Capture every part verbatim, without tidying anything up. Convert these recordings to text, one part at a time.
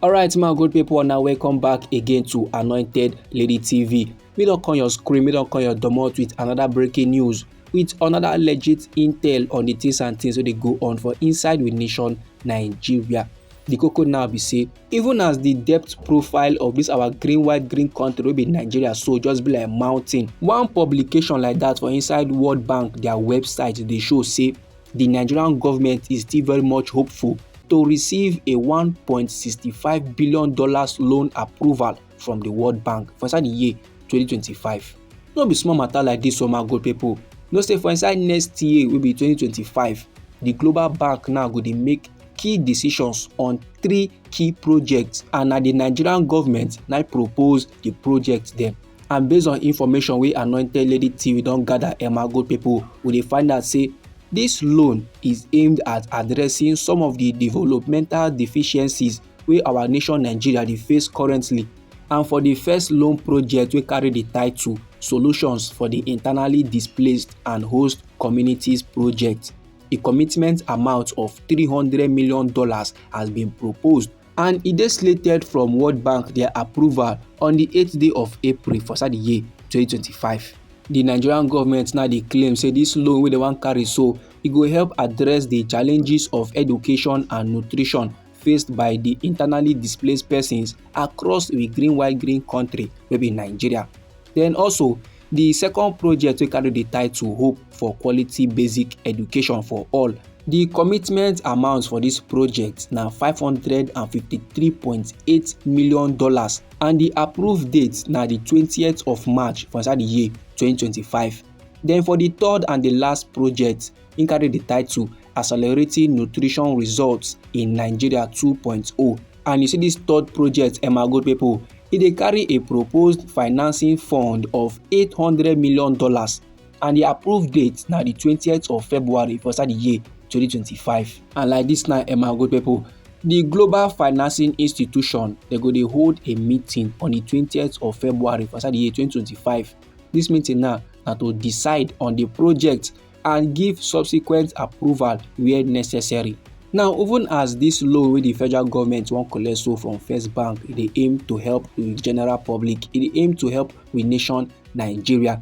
Alright, my good people, now welcome back again to Anointed Lady T V. We don't come your screen, we don't come your domot with another breaking news, with another legit intel on the things and things that they go on for inside with nation Nigeria. The cocoa now be say, even as the debt profile of this our green white green country will be Nigeria, so just be like mountain. One publication like that for inside World Bank, their website, they show say the Nigerian government is still very much hopeful to receive a $1.65 billion loan approval from the World Bank for inside the year twenty twenty-five. No be small matter like this, oh my good people. No say for inside next year will be twenty twenty-five, the Global Bank now go dey make key decisions on three key projects, and na the Nigerian government now propose the project them. And based on information we Anointed Lady T V don't gather, eh, my good people, we dey find out say this loan is aimed at addressing some of the developmental deficiencies where our nation Nigeria dey face currently. And for the first loan project, we carry the title Solutions for the Internally Displaced and Host Communities Project. A commitment amount of three hundred million dollars has been proposed, and it is slated from World Bank their approval on the eighth day of April for the year twenty twenty-five. The Nigerian government now dey claim say this loan wey they wan carry so, it go help address the challenges of education and nutrition faced by the internally displaced persons across the green white green country wey be Nigeria. Then also, the second project wey carry the title Hope for Quality Basic Education for All. The commitment amount for this project na five hundred and fifty-three point eight million dollars, and the approved date na the twentieth of March for inside the year twenty twenty-five. Then for the third and the last project, im carry the title Accelerating Nutrition Results in Nigeria two point oh. And you see this third project, eh, my good people, e dey carry a proposed financing fund of eight hundred million dollars, and the approved date na the twentieth of February for inside the year twenty twenty-five. And like this now, eh, my good people, the Global Financing Institution, they go dey hold a meeting on the twentieth of February for inside the year twenty twenty-five. This meeting now na to decide on the project and give subsequent approval where necessary. Now, even as this loan wey the federal government wan collect so from First Bank, e dey aim to help the general public, e dey aim to help with nation Nigeria.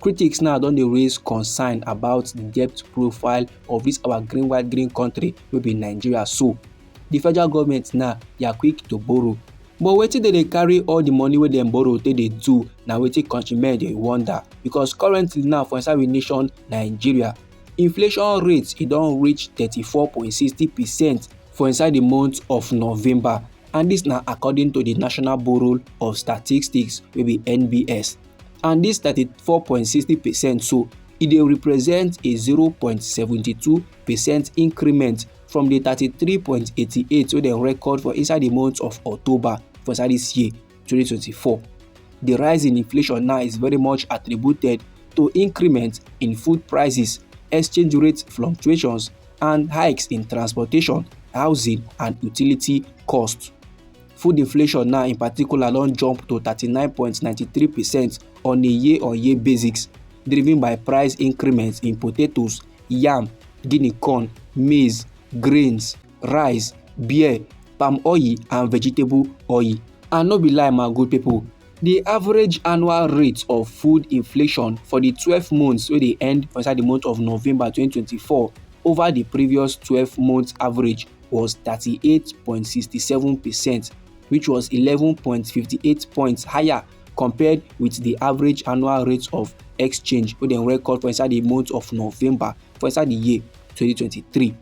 Critics now don dey raise concern about the debt profile of this our green white green country wey be Nigeria. So, the federal government now, they are quick to borrow. But wetin they dey carry all the money wey dem borrow take dey do, na wetin countrymen dey wonder, because currently now for inside we nation Nigeria, inflation rate e don reach thirty-four point sixty percent for inside the month of November, and this na according to the National Bureau of Statistics wey be N B S. And this thirty-four point sixty percent so, e dey represent a zero point seventy two percent increment from the thirty-three point eighty-eight wey dem record for inside the month of October for inside this year twenty twenty-four. The rise in inflation now is very much attributed to increment in food prices, exchange rate fluctuations, and hikes in transportation, housing, and utility costs. Food inflation now in particular don jump to thirty-nine point nine three percent on a year-on-year basis, driven by price increments in potatoes, yam, guinea corn, maize, grains, rice, beer, palm oil, and vegetable oil. And no be lie, my good people, the average annual rate of food inflation for the twelve months wey dey end for inside the month of November twenty twenty-four over the previous twelve months average was thirty-eight point sixty-seven percent, which was eleven point fifty-eight points higher compared with the average annual rate of exchange wey dem record for inside the month of November for inside the year twenty twenty-three.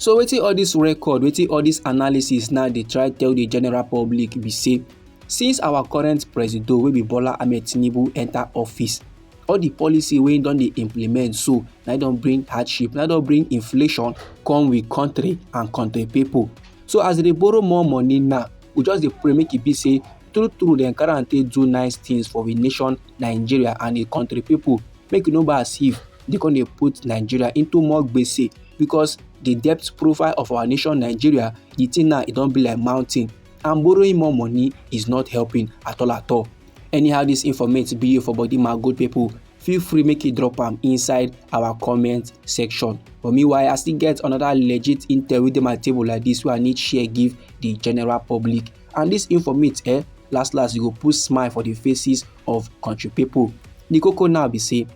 So wetin all this record, wetin all this analysis now dey try tell the general public be say, since our current presido wey be Bola Ahmed Tinubu enter office, all the policy wey don dey implement so, na don bring hardship, na don bring inflation come with country and country people. So as they borrow more money now, we just dey pray make e be say true true dem carry am take do nice things for we nation Nigeria and the country people. Make e no be as if they come dey put Nigeria into more gbese, because the debt profile of our nation Nigeria, the thing now, e don be like mountain, and borrowing more money is not helping at all at all. Anyhow this informate be you for body, my good people, feel free make you drop am inside our comment section. But meanwhile, I still get another legit intel wey dey my table like this wey I need share give the general public. And this info meet, eh, last last, you go put smile for the faces of country people. The koko now be say,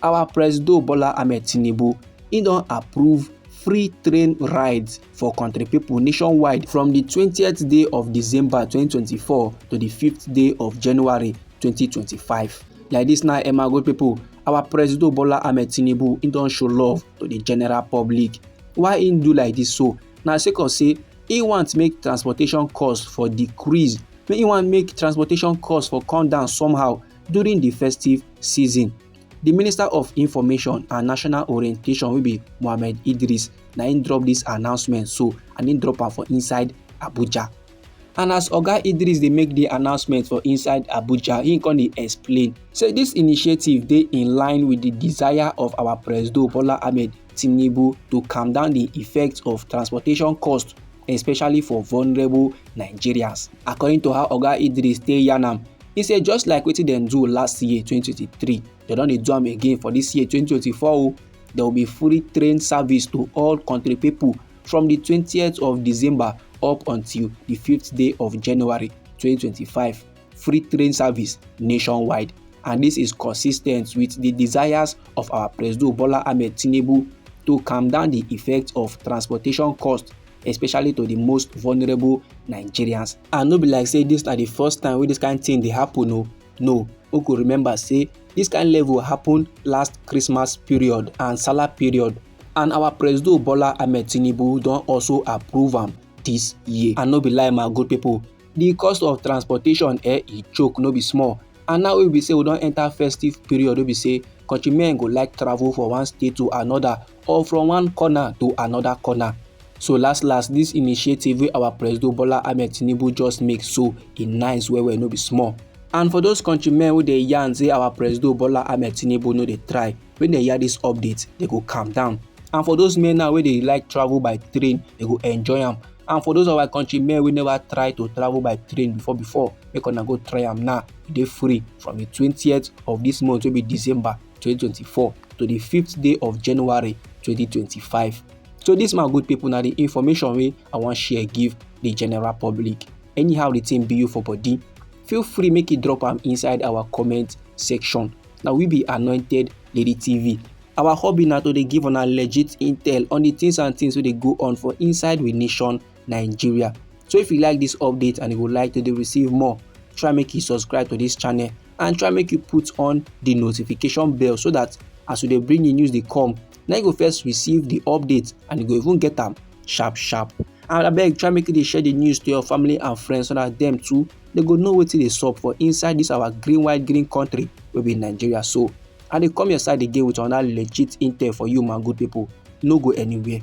our Presido Bola Ahmed Tinubu, he don approve free train rides for country people nationwide from the twentieth day of December twenty twenty-four to the fifth day of January twenty twenty-five. Like this now, eh, my good people, our Presido Bola Ahmed Tinubu, he don show love to the general public. Why he do like this so? Na sake of say he want make transportation cost for decrease, make he want make transportation cost for come down somehow during the festive season. The Minister of Information and National Orientation, wey be Mohammed Idris, na him drop this announcement so, and him drop am for inside Abuja. And as Oga Idris dey make the announcement for inside Abuja, he come dey explain say this initiative dey in line with the desire of our Presido Bola Ahmed Tinubu to calm down the effects of transportation costs, especially for vulnerable Nigerians. According to how Oga Idris take yarn am, he say just like wetin dem do last year, twenty twenty-three, dem don dey do am again for this year, twenty twenty-four o. There will be free train service to all country people from the twentieth of December up until the fifth day of January twenty twenty-five. Free train service nationwide. And this is consistent with the desires of our Presido Bola Ahmed Tinubu to calm down the effects of transportation costs, especially to the most vulnerable Nigerians. And no be like say this na the first time wey this kind thing dey happen o. No, we go remember say this kind level happen last Christmas period and Salah period, and our Presido Bola Ahmed Tinubu don also approve am this year. And no be lie, my good people, the cost of transportation, eh, e choke no be small. And now we be say we don enter festive period, we be say countrymen go like travel from one state to another or from one corner to another corner. So last last, this initiative wey our Presido Bola Ahmed Tinubu just make so, e nice well well, no be small. And for those countrymen wey dey yarn say our Presido Bola Ahmed Tinubu no dey try, when they hear this update, they go calm down. And for those men now wey dey like travel by train, they go enjoy am. And for those of our countrymen wey never try to travel by train before before, make una go try am now. E dey free from the twentieth of this month, wey be December twenty twenty-four, to the fifth day of January twenty twenty-five. So this, my good people, na the information wey I wan share give the general public. Anyhow the thing be you for body, feel free make you drop am inside our comment section. Now we be Anointed Lady T V. Our hobby na to dey give una legit intel on the things and things wey dey go on for inside we nation, Nigeria. So if you like this update and you would like to dey receive more, try make you subscribe to this channel and try make you put on the notification bell, so that as we dey bring the news dey come, na you go first receive the update and you go even get am sharp sharp. And abeg, try make you dey share the news to your family and friends, so that them too, they go know wetin dey sup for inside this our green white green country wey be Nigeria. So I dey come your side again with another legit intel for you, my good people. No go anywhere.